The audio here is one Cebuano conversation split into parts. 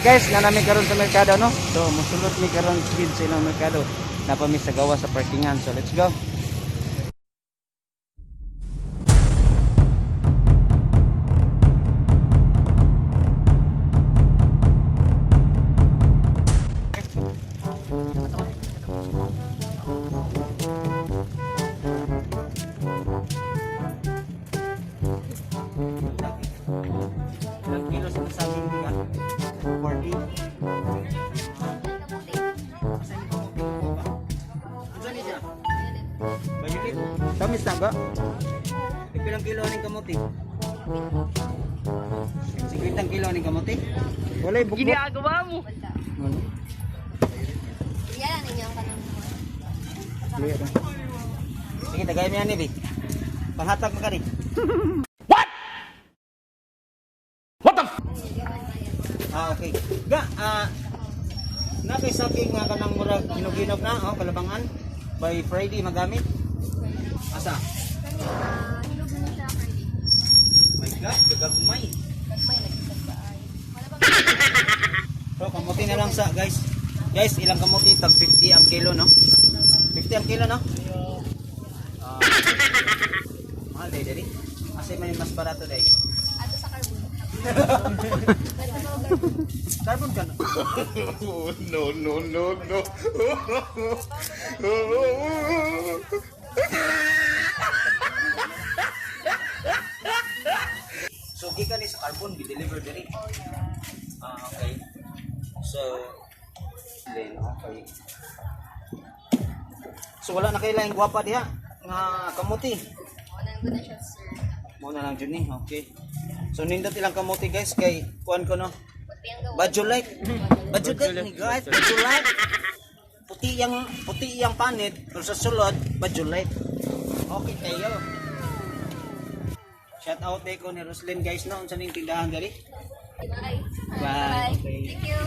Guys, na namin karon sa merkado, no? So musulot mi karon speed sa ilang merkado. Napa mi sa gawa sa parkingan. So let's go. Ilang kilo sa saging di ka? 40. Bayulit. Tamis na ba? Ipilang kilo aning kamote? 50 kilo aning kamote? Walay bukbok. Ginagawa mo. Wala. Yan, ninyo ang kanang Luya ba? Sige, tagay mo yan eh, Panghatag mo ka ni. What? What the? Ah, okay. Ga, na kay saking nga kanang murag hinog-hinog na, oh, kalabangan. By Friday magamit. Asa? Hinog na siya, Friday. My God, gagagmay. May nag-isag ba ay? Wala ba? So, kamuti na lang sa, guys. Guys, ilang kamuti? Tag 50 ang kilo, no? 50 ang kilo, no? Ah, mahal day, dali. Kasi may mas barato day. Ato sa carbon. Carbon ka na. No, no, no, no. So, gikan ni sa carbon, gi-deliver diri. Ah, okay. So, then, okay. So, wala na kayo laing gwapa diha nga kamuti. Wala na siya, sir. Muna lang jud ni, okay. So, nindot ilang kamuti guys kay kuan ko no. Puti ang gawa. Bajulite. Bajulite ni guys, bajulite. Puti yang panit, pero sa sulod bajulite. Okay kayo. Shout out day ko ni Roslyn guys no, unsa ning tindahan diri? Bye. Bye. Okay. Thank you.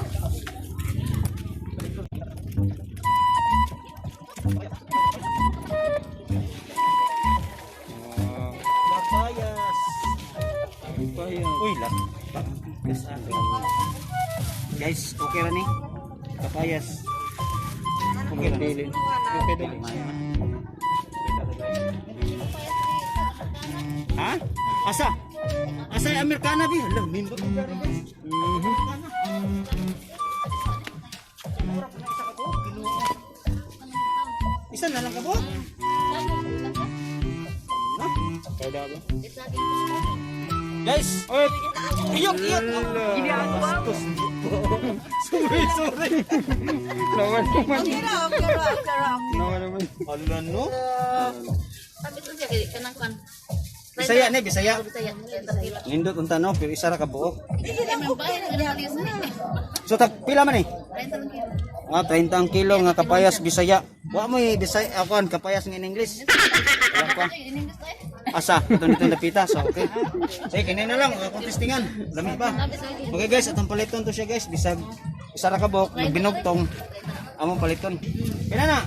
Lapayas. Uy, lapayas. Guys, okay ra ni? Kapayas. Okay ra. Okay ra. Ha? Asa? Asa yung Amerikana bi? Hala, nindot ang gari guys. Isa na lang ka buok. No? Guys, iyok, iyok. Ginagawa mo. Sorry, sorry. Naman naman. Naman naman. Hala no. Sabi ko siya, kay kanang kan. Bisaya ni, Bisaya. Bisaya. Nindot unta no, pero isa ra ka buok. Kilo. So tag pila man eh? Ah, 30 ang kilo nga kapayas Bisaya. Wa mo eh, Bisaya akon kapayas nga in English. Wala ko. Asa, ito nito napita. So okay. Sige, kini na lang akong testingan. Lami pa. Okay guys, atong paliton to siya guys, bisag isa ra ka buok binugtong among paliton. Kina na?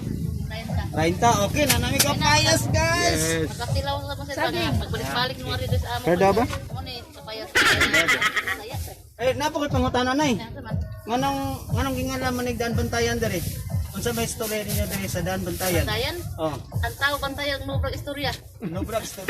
30. Okay na nami kapayas guys. Yes. Magkatilaw sa ko sa magbalik-balik nung ari sa amo. Kada ba? Mo ni kapayas. Bisaya. Eh, napo ko'y pangutana nay. Nasa man. Nganong gingalan man daan bantayan diri? Unsa may story ninyo diri sa daan bantayan? Bantayan? Oh, Ang tao bantayan mo brag istorya. no brag story.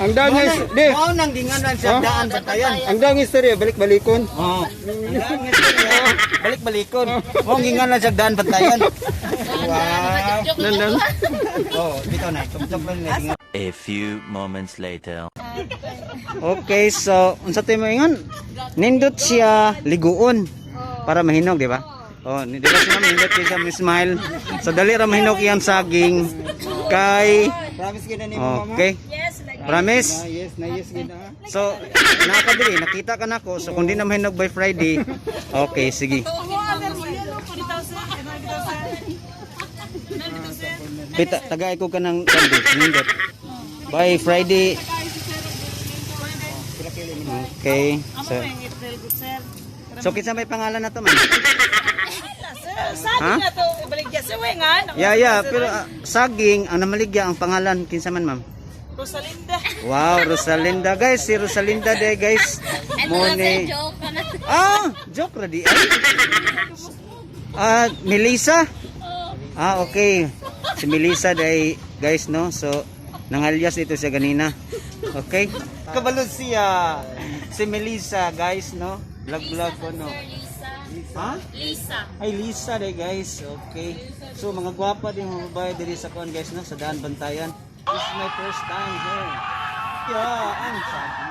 Ang dami di. Mao nang gingalan sa Oh. daan bantayan. Ang dami istorya balik-balikon. Oh. Ang daan nga istorya, balik-balikon. Mao ang gingalan sa daan bantayan. Wow. Joke lang. Oh, dito na. Tumtok lang na. A few moments later. Okay, so unsa tay moingon? Nindot siya liguon para mahinog, di ba? Oh, di ba siya nindot kay siya may smile. So dali ra mahinog iyang saging kay Promise gid na nimo mama. Okay. Promise? Na yes, na yes gid na. So, nakadiri, nakita ka nako. So, kung di na mahinog by Friday, okay, sige. Pita, tagay ko ka ng candy, nindot. By Friday. Okay. So, kinsa may pangalan na to, man? Sabi Ha? nga to, ibaligya sa wengan. Yeah, pero saging, ang namaligya ang pangalan, kinsa man, ma'am? Rosalinda. Wow, Rosalinda guys, si Rosalinda de guys. Ito Mo na sir, ni joke ka na. Ah, joke ra di ay. Ah, Melissa? Ah, okay. Si Melissa day guys no. So nangalyas ito siya ganina. Okay? Kabalo siya. Si Melissa guys no. Vlog vlog ko no. Sir Lisa. Ha? Lisa. Ay Lisa day guys. Okay. So mga gwapa din mga babae diri sa kuan guys no sa Daan Bantayan. This is my first time here. Yeah, ang sabi.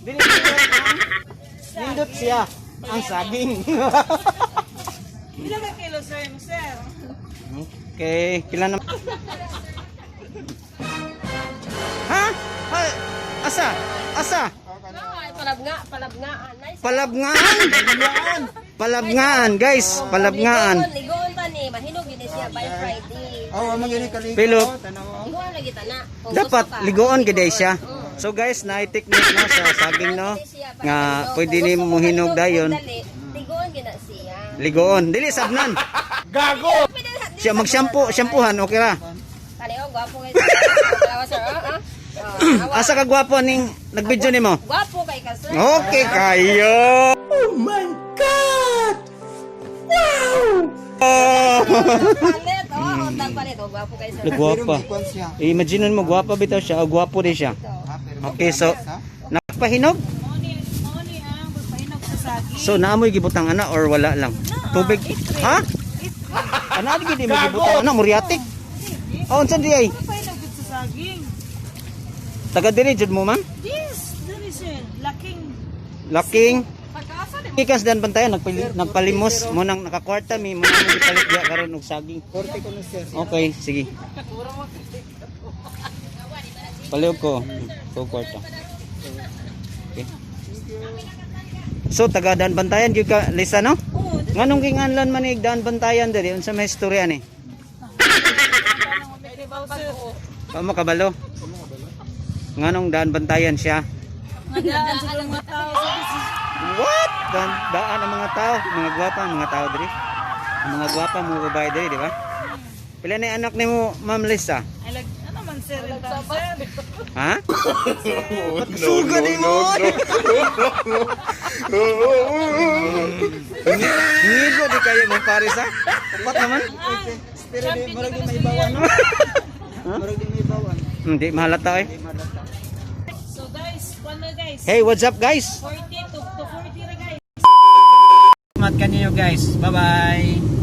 Dili siya ang nindot siya ang saging. Pila ka kilo sir, sir? Okay, pila na. Ha? Ha? Asa? Asa? Palabnga, palabnga. Nice. Palabngaan. Palabngaan, guys. Palabngaan. Ligoon pa ni, mahinog yun siya by Friday. Oh, man gini kaliko. Pero Tanaw. Ligoon lagi ta na. Kung dapat gusto ka, ligoon gid siya. So guys, na technique no sa saging no nga pwede ni Kung gusto mo hinog dayon. dali, ligoon gid na siya. Ligoon, dili sabnan. Siya mag-shampoo, shampoohan okay ra. Kani oh, gwapo kay sir. Sir, ah, ah. Oh, awa. Asa ka gwapo ning nagvideo nimo? Gwapo kay ka sir. Okay kayo. Oh my God. Wow. Oh. Palit, oh, utang palit. Oh, gwapo kay sir. Gwapa. Kuan siya. Imagine mo gwapa bitaw siya, o gwapo din siya. Okay, so nagpahinog. Mao ni ang pagpahinog sa saging. So naamoy gibutang ana or wala lang? Tubig. Ha? Ana di gid mo gibutang ana muriatic. Oh, unsa di ay? Pagpahinog gud sa saging. Taga diri jud mo, ma'am? Yes, diri sir. Laking. Laking. Ikas dan bantayan nagpalimos mo nang nakakwarta mi mo nang gipalit diha karon og saging. 40 ko na sir. Okay, sige. Paliw ko. Ko kwarta. Okay. So taga Daan Bantayan gyud ka Lisa no? Nganong ginganlan man ni Daan Bantayan diri unsa may istorya ni? Pa mo kabalo? Nganong Daan Bantayan siya? Ngadaan sa mga tao sa What? Daan, daan ang mga tao, mga gwapa ang mga tao diri. Ang mga gwapa mo babae diri, di ba? Pila na yung anak nimo, Ma'am Lisa? Ay, lag, ano man sir, yung tao, sir? Ha? Suga di mo! Ngigo di kayo mong pares ha? Upat naman? Pero di murag di maibawan no. Murag di maibawan. Hindi, mahalata eh. Di malata. So guys, one na guys. Hey, what's up guys? 40 to 40 ra guys. Mat kanyo guys. Bye-bye.